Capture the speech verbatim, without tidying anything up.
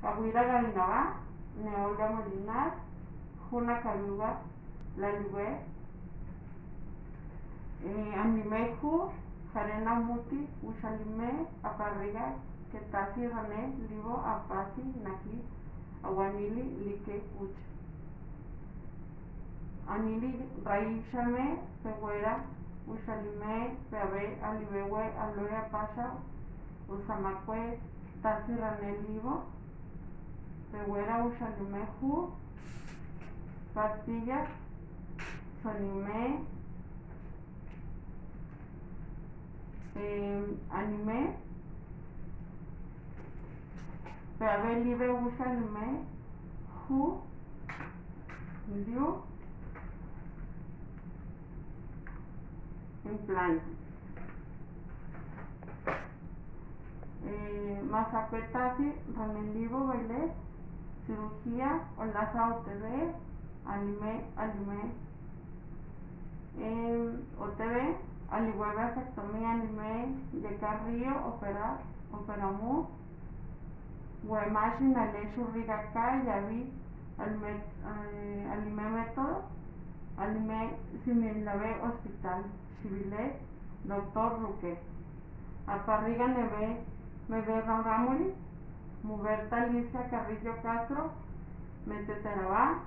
Awira Garinabá, Neolia Molinar, Juna Kariuga, Laliwe, eh, Animé ju, Jarena Muti, Uxalimé, Aparriga, Ketasi Rané, Libo, Apasi, Naki, Awanili, Like, Uchi. Anili Raíxame, Pewera, Uxalimé, Peabé, Alibewe, Aloe, Apaxa, Usamakue, Tasi Rané, Libo, Pewera, Uxalimé, Ju, Pastilla, Sonimé, eh, Animé, Peabé, Libe, Uxalimé, Ju, Liu, Implante. Eh, Masakuetasi, Ranelivo, Baile, Cirugía, Olaza, O T B, Anime, Anime, eh, O T B, Alibuega, Vasectomía, Anime, Yecarrío, Opera, Operamu, Guaymachi, Nalexu, Rigacá, Yaví, Alime, eh, Alime Método, Alime Similavé, Hospital Chivilé, Doctor Ruque. Aparriga Neve, Meve Ramramuri, Muberta Alicia Carrillo Castro, Meteterabá,